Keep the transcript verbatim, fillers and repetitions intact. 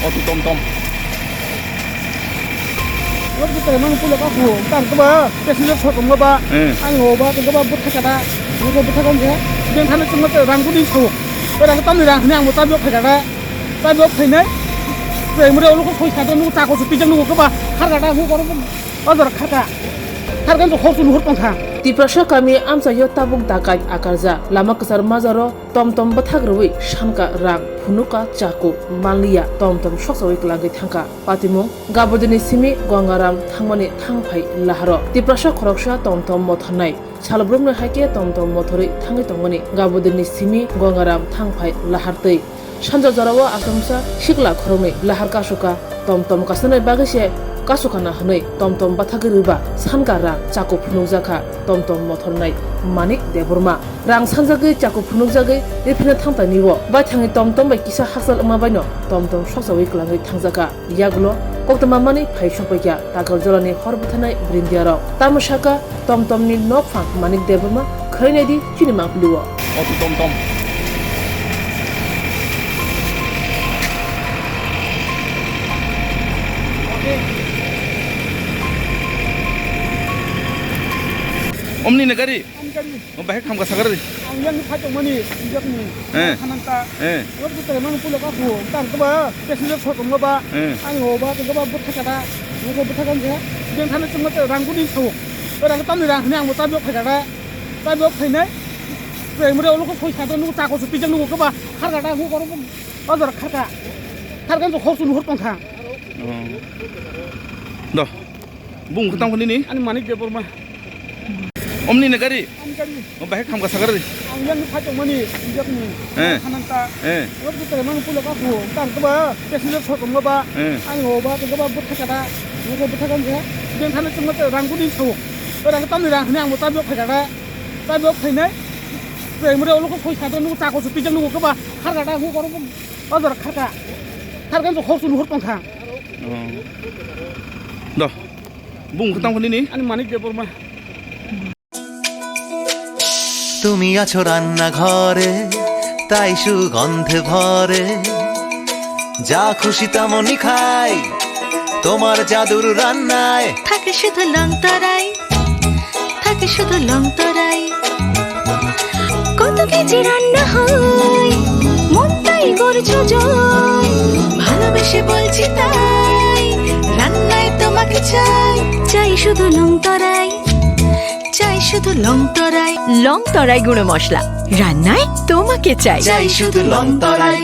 Auto tom tom. Wak tu tele mang pula ka hu, tang tu ba, passenger sot ong ba. Eh. Ang ho ba, tu ba butha kata, ni ko butha kan je. Ben thana chung te rang ku din tho. Rang tam ni rang ni ang mo ta bok kata. Ta bok khai nai. Te mo re lo ko khoi kata nu ta ko su pi jang nu ko ba. Khar kata hu ko ro. Ojor khar ka. Khar kan to khor su nu hor tong kha. Tiprasa kami amchaio tabuk dakai akarja. Lama kwchar majaro Tom tom bwthak rwui sanka rang, phunuka chaku, manliya tom tom soksaui kwlangwi thangkha. Patimung, Gabodini simi Gongaram thangmani thangphai laharo. Tiprasa khoroksa tom tom mothornai. Salbrumni haikhe tom tom mothorwi thangwi tongmani Gabodini simi Gongaram thangphai lahartwi. Sanja jorao achomsa sikla khoroknwi lahar kasuka. Tom tom kasanai bagwi se kasukana hwnwi tom tom bathagwi rwba sanka rang chaku phunukjakha tom tom mothornai Manik Debbarma. Rang sanjagwi chaku phunukjagwi riphina thangtainio baithangni tom tom bai kisa hakchal wngma baino tom tom soksawi kwlangwi thangjakha. Yagulo koktwma manwi phai sokpaikha Takarjalani hor bwtharnai brindiarok. Tamo sakha, Tom tomni nokphang Manik Debbarma khwrainai di chini mangpili o. Auto tom tom. Omni na gari? Ani gari. O bahai khamka sakari. Ang yang ni phai tongmani, injak ni. Eh. Khanang ta. Eh. Wak tu tele mang pula ka hu, tang tu ba, passenger sot ong ba. Eh. Ani ho ba, tu ba butha kata. Ni ko butha kan je. Ben thana chung te rang ku din tho. Rang tam ni rang ni ang mo ta bok khai kata. Ta bok khai nai. Te mo re lo ko khoi kata nu ta ko su pi jang nu ko ba. Khar kata hu ko ro. Ojor khar ka. Khar kan to khor su nu hor tong kha. Oh. Do. Bung khe tamo nini? Ani Manik Debbarma. Omni ni gari? Ani gari. O bahai khamka sakari. Ang yang phai tongmani, injak ni. Eh. Khanang ta. Eh. Wak tu tele mang pula ka hu, tang tu ba, passenger sot ong ba. Eh. Ani ho ba, tu ba butha kata. Ni ko butha kan je. Ben thana chung te rang ku din tho. Rang tam ni rang ni ang mo ta bok khai kata. Ta bok khai nai. Te mo re lo ko khoi kata nu ta ko su pi jang nu ko ba. Khar kata hu ko ro. Ojor khar ka. Khar kan to khor su nu hor tong kha. Oh. Do. Bung khe tamo nini? Ani Manik Debbarma. তুমি আছো রান্নাঘরে, তাই সুগন্ধে ভরে। যা খুশি তেমনই খাই, তোমার জাদুর রান্নায়। থাকে শুধু লং তরাই, থাকে শুধু লং তরাই। কত কেজি রান্না হয়, মনটাই করছো জয়। ভালোবেসে বলছি তাই, রান্নায় তোমাকে চাই। চাই শুধু লং তরাই, চাই শুধু লং তরাই। লং তরাই গুঁড়ো মশলা, রান্নায় তোমাকে চাই। চাই শুধু লং তরাই।